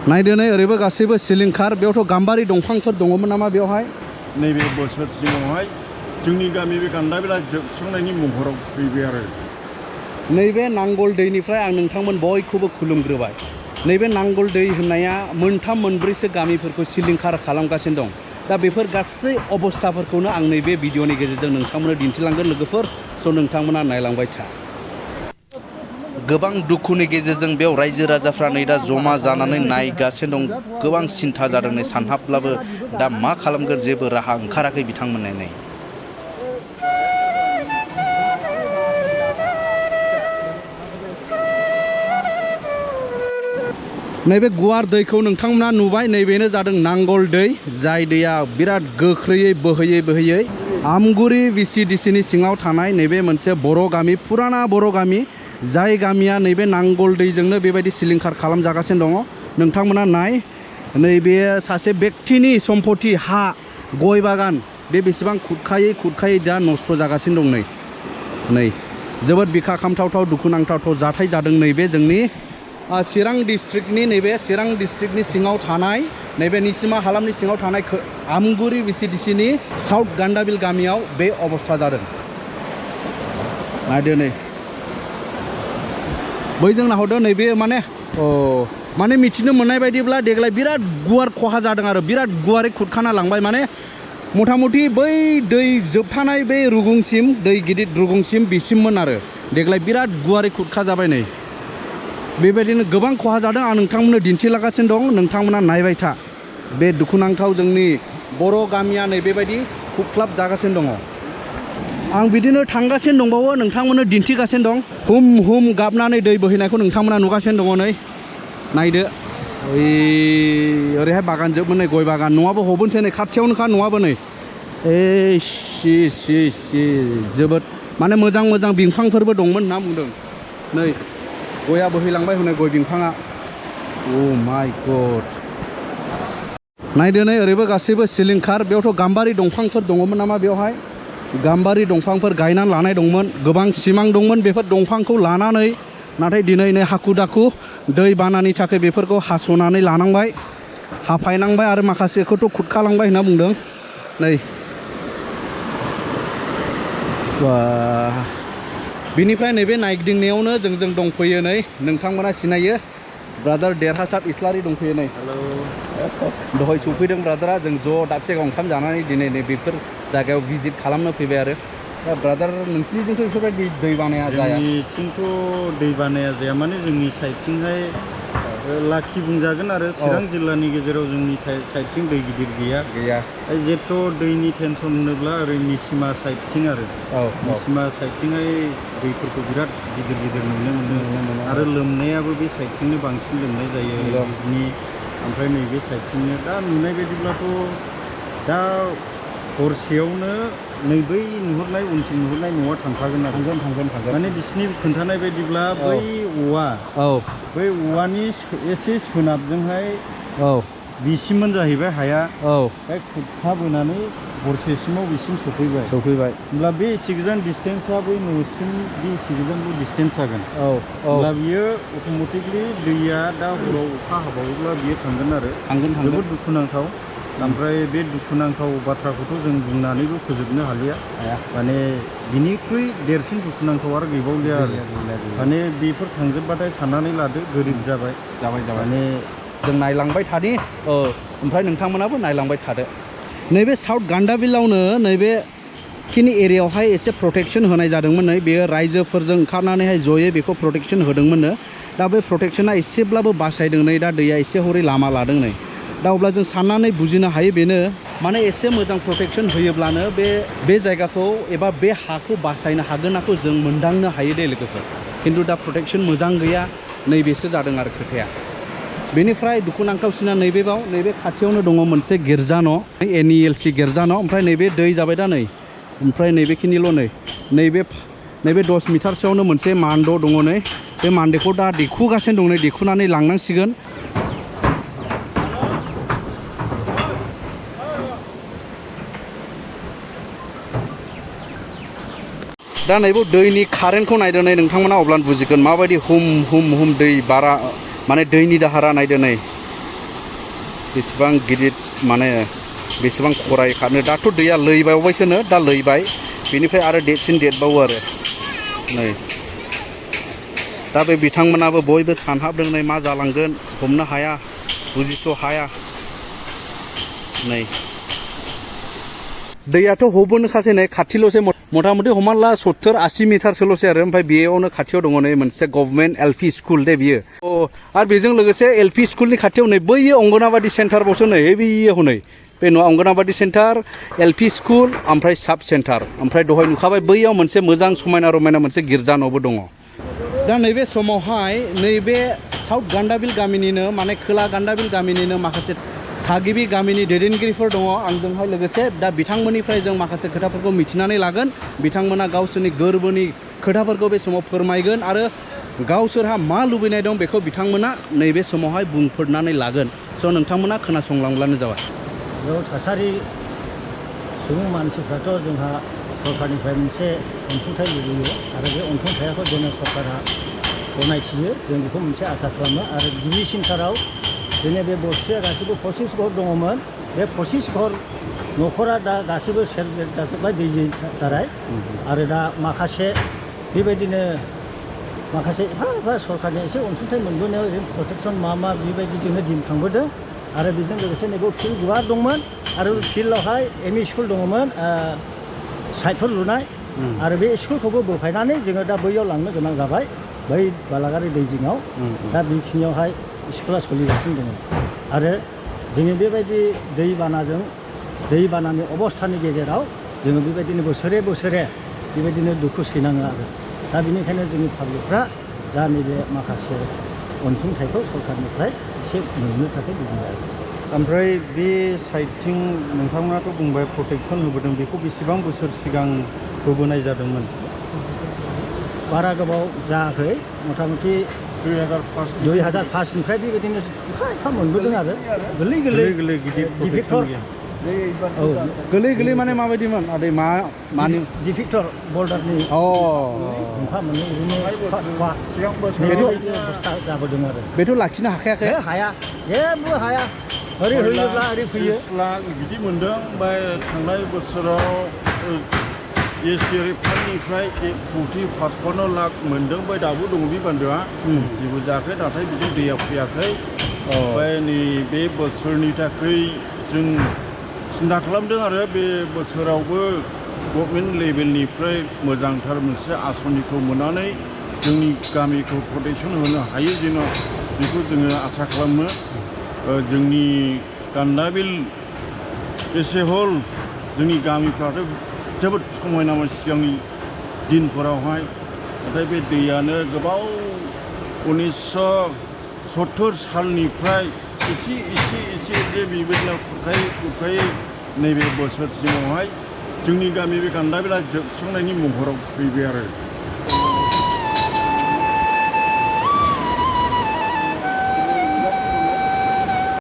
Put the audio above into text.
नायदो नै ओरैबो गासैबो सिलिंखार बेयावथ' गाम्बारि दंफांफोर दङमोन नामा बेवहाय नैबे बोसोर सिगाङावहाय जोंनि गामि बे गान्दाबिला जोबस्रांनायनि महराव फैबाय आरो नैबे नांगल दैनिफ्राय आं नोंथांमोन बयखौबो खुलुमग्रोबाय नैबे नांगल दै होननाया मोनथाम मोनब्रैसो गामिफोरखौ सिलिंखार खालामगासिनो दं दा बेफोर गासै अबस्थाफोरखौनो आं नैबे भिडिअनि गेजेरजों नोंथांमोननो दिन्थिलांगोन लोगोफोर स' नोंथांमोना नायलांबाय था गोबां दुखुनि गेजेरजों बेयाव रायजो राजाफ्रा नै दा जमा जानानै नायगासिनो दं गोबां सिन्था जादों नै सानहाबब्लाबो दा मा खालामगोन जेबो राहा ओंखाराखै बिथांमोननो नै नैबे गुवार दैखौ नोंथांमोना नुबाय नैबेनो जादों नांगल दै जाय दैया बिराद गोख्रैयै बोहैयै आमगुरि VCDCनि सिङाव थानाय नैबे मोनसे बर' गामि फुराना बर' गामि जाय गामिया नैबे नांगल दैजोंनो बेबायदि सिलिंखार खालामजागासिनो दङ नोंथांमोना नाय नैबे सासे व्यक्तिनि सम्पति हा गय बागान बे बेसेबां खुरखायै दा नस्थ' जागासिनो दं नै जोबोद बिखा खामथावथाव दुखुनांथाव जाथाय जादों नैबे जोंनि चिरां डिस्ट्रिक्टनि नैबे चिरां डिस्ट्रिक्टनि सिङाव थानाय नैबे निसिमा हालामनि सिङाव थानाय आमगुरि VCDCनि साउथ गान्दाबिल गामियाव बे अबस्था जादों नायदो नै बैजों नाहरदो नैबे माने मिथिनो मोननाय बायदिब्ला देग्लाय बिराद गुवार खहा जादों आरो बिराद गुवारै खुरखाना लांबाय माने मथा मथि बै दै जोबथानाय बे रुगुंसिम दै गिदिर रुगुंसिम बिसिममोन आरो देग्लाय बिराद गुवारै खुरखा जाबाय नै बेबायदिनो गोबां खहा जादों आं नोंथांमोननो दिन्थिलागासिनो दं नोंथांमोना नायबाय था बे दुखुनांथाव जोंनि बर' गामिया नै बेबायदि खुख्लाब जागासिनो दङ आं बिदिनो थांगासिनो दंबावो नोंथांमोननो दिन्थिगासिनो दं हुम गाबनानै दै बोहैनायखौ नोंथांमोना नुगासिनो दङ नै नायदो ओरैहाय बागान जोबमोन नै गय बागान न'आबो हबोनसै नै खाथियावनोखा न'आबो नै जोबोद माने मोजां बिफांफोरबो दंमोन होनना बुंदों नै गया बोहैलांबाय हनै गय बिफाङा अ माय गड नायदो नै ओरैबो गासैबो सिलिंखार बेयावथ' गाम्बारि दंफांफोर दङमोन नामा बेवहाय गाम्बारि दंफांफोर गायनानै लानाय दंमोन गोबां सिमां दंमोन बेफोर दंफांखौ लानानै नाथाय दिनै नै हाखु दाखु दै बानानि थाखाय बेफोरखौ हास'नानै लानांबाय हाफायनांबाय आरो माखासेखौथ' खुरखालांबाय होनना बुंदों नै बिनिफ्राय नैबे नायगिदिंनायावनो जों दंफैयो नै नोंथांमोना सिनायो ब्रादार देरहासार इस्लारि दंफैयो नै हेलौ दहाय सफैदों ब्रादारा जों ज' दाबसे जायगायाव ओंखाम जानानै दिनै नै बेफोर जायगायाव भिजिट खालामनो फैबाय आरो ब्रादार नोंसिनिजोंथ' बेफोरबायदि दै बानाया जाया जोंनिथिंथ' दै बानाया जाया माने जोंनि साइडथिंहाय लाखि बुंजागोन आरो चिरां जिल्लानि गेजेराव जोंनि साइडथिं दै गिदिर गैया जेथ' दैनि टेनसन होनोब्ला ओरै निसिमा साइडथिं आरो निसिमा साइडथिंहाय दैफोरखौ बिराद गिदिर नुनो मोनो आरो लोमनायाबो बे साइडथिंनो बांसिन लोमनाय जायो बिजनि ओमफ्राय नैबे साइडथिंनो दा नुनाय बायदिब्लाथ' दा हरसेयावनो नै बै नुहुरनाय उनथिं नुहुरनाय न'आ थांखागोन आरो थांगोन माने बिसिनि खोन्थानाय बायदिब्ला बै बै औवानि एसे सोनाबजोंहाय बिसिममोन जाहैबाय हाया ओमफ्राय खुरखाबोनानै हरसेसिमाव बिसिम सफैबाय होमब्ला बे एसे गोजान डिसटेन्सआ बै न'सिम बे एसे गोजानबो डिसटेन्स जागोन होमब्ला बियो अट'मेटिकलि दैया दा हराव अखा हाबावोब्ला बियो थांगोन आरो जोबोद दुखुनांथाव ओमफ्राय बे दुखुनांथाव बाथ्राखौथ' जों बुंनानैबो फोजोबनो हालिया माने बिनिख्रुइ देरसिन दुखुनांथाव आरो गैबावलिया आरो माने बेफोर थांजोबबाथाय साननानै लादो गोरिब जाबाय माने जों नायलांबाय थानि ओमफ्राय नोंथांमोनाबो नायलांबाय थादो नैबे साउथ गान्दाबिलावनो नैबे खिनि एरियायावहाय एसे प्रटेक्सन होनाय जादोंमोन नै बेयो रायजोफोरजों ओंखारनानैहाय जयै बेखौ प्रटेक्सन होदोंमोननो दा बे प्रटेक्सना एसेब्लाबो बासायदों नै दा दैया एसे हरै लामा लादों नै दा अब्ला जों साननानै बुजिनो हायो बेनो माने एसे मोजां प्रटेक्सन होयोब्लानो बे जायगाखौ एबा बे हाखौ बासायनो हागोनखौ जों मोनदांनो हायो दे लोगोफोर खिन्थु दा प्रटेक्सन मोजां गैया नैबेसो जादों आरो खोथाया बेनिफ्राय दुखुनांथावसिना नैबे खाथियावनो दङ मोनसे गिर्जा न' NELC गिर्जा न' ओमफ्राय नैबे दै जाबाय दा नै ओमफ्राय नैबेखिनिल' नैबे 10 मिटारसोआवनो मोनसे मान्द' दङ नै बे मान्देखौ दा देखुगासिनो दं नै देखुनानै लांनांसिगोन दा नैबे दैनि कारेन्टखौ नायदो नै नोंथांमोना अब्लानो बुजिगोन माबायदि हुम दै बारा माने दैनि दाहारा नायदो नै बेसेबां गिदिर माने बेसेबां खराय खारनो दाथ' दैया लैबावबायसोनो दा लैबाय बेनिफ्राय आरो देरसिन देरबावो आरो नै दा बे बिथांमोनाबो बयबो सानहाबदों नै मा जालांगोन हमनो हाया बुजिस' हाया नै दैयाथ' हबोनोखासै नै खाथिल'सै मथा मथि हमना ला 70-80 मिटारसोल'सै आरो ओमफ्राय बेयावनो खाथियाव दङ नै मोनसे गभर्नमेन्ट एलपि स्कुल दे बियो आरो बेजों लोगोसे एलपि स्कुलनि खाथियाव नै बैयो अंगनाबादि सेन्टारबावसो नै बेयो हनै बे न'आ अंगनाबादि सेन्टार एलपि स्कुल ओमफ्राय साब सेन्टार ओमफ्राय दहाय नुखाबाय बैयाव मोनसे मोजां समायना रमायना मोनसे गिर्जा न'बो दङ दा नैबे समावहाय नैबे साउथ गान्दाबिल गामिनिनो माने खोला गान्दाबिल गामिनिनो माखासे थागिबि गामिनि दैदेनगिरिफोर दङ आंजोंहाय लोगोसे दा बिथांमोननिफ्राय जों माखासे खोथाफोरखौ मिथिनानै लागोन बिथांमोना गावसोरनि गोरबोनि खोथाफोरखौ बे समाव फोरमायगोन आरो गावसोरहा मा लुबैनाय दं बेखौ बिथांमोना नैबे समावहाय बुंफोरनानै लागोन स' नोंथांमोना खोनासंलांब्लानो जाबाय बेयाव थासारि सुबुं मानसिफ्राथ' जोंहा सरकारनिफ्राय मोनसे अनसुंथाइ लुबैयो आरो बे अनसुंथाइखौ जोंनो सरकारा गनायथियो जों बेखौ मोनसे आसा खालामो आरो गिबिसिनथाराव जोंनि बे बस्तिया गासैबो 25 घर दङमोन बे 25 घर न'खरा दा गासैबो सेलब्रेट जाजोब्बाय दैनि दारै आरो दा माखासे बेबायदिनो माखासे एफा सरकारनि एसे अनसुंथाइ मोनबोनायाव जों प्रटेकसन मा बेबायदि जोंनो दिन थांबोदों आरो बेजों लोगोसे नैबे फिल्ड गुवार दंमोन आरो फिल्डआवहाय एमइ स्कुल दङमोन साइटफोर लुनाय आरो बे स्कुलखौबो बोफायनानै जोङो दा बैयाव लांनो गोनां जाबाय बै बालागारि दै जिङाव दा बेखिनियावहाय स्कुला सोलिगासिनो दङ आरो जोङो बेबायदि दैबानानि अबस्थानि गेजेराव जोङो बेबायदिनो बोसोरे बेबायदिनो दुखु सैनाङो आरो दा बेनिखायनो जोंनि पाब्लिकफ्रा दा नैबे माखासे अनसुंथाइखौ सरकारनिफ्राय एसे मोननो थाखाय लुबैयो ओमफ्राय बे साइडथिं नोंथांमोनाथ' बुंबाय प्रटेकसन होबोदों बेखौ बेसेबां बोसोर सिगां होबोनाय जादोंमोन बारा गोबाव जायाखै मथा मथि 2005निफ्राय बेबायदिनो एफा मोनबोदों आरो गोरलै गिदिर डिफेक्टर औ गोरलै माने माबायदिमोन आदै मानि डिफेक्टर बर्डारनि मोनफा मोननै ओरैनो जाबोदों आरो बेथ' लाखिनो हाखायाखै हाया जेबो हाया ओरै होयोब्ला ओरै फैयो बिदि मोनदों ओमफ्राय थांनाय बोसोराव फान्डनिफ्राय 55 लाख मोनदों ओमफ्राय दाबो दङ बे बान्दोआ जेबो जायाखै नाथाय बिदि दैया फैयाखै ओमफ्राय नैबे बोसोरनि थाखाय जों सिन्था खालामदों आरो बे बोसोरावबो गभर्नमेन्ट लेभेलनिफ्राय मोजांथार मोनसे आसनिखौ मोननानै जोंनि गामिखौ प्रटेकसन होनो हायो जेन' बेखौ जोङो आसा खालामो जोंनि गान्दाबिल एसे हल जोंनि गामिफ्राथ' जोबोद समायनामोन सिगांनि दिनफोरावहाय नाथाय बे दैयानो गोबाव 1970 सालनिफ्राय एसे बेबायदिनो खुरखायै नैबे बोसोरसिमावहाय जोंनि गामि बे गान्दाबिला जोबस्रांनायनि महराव फैबाय आरो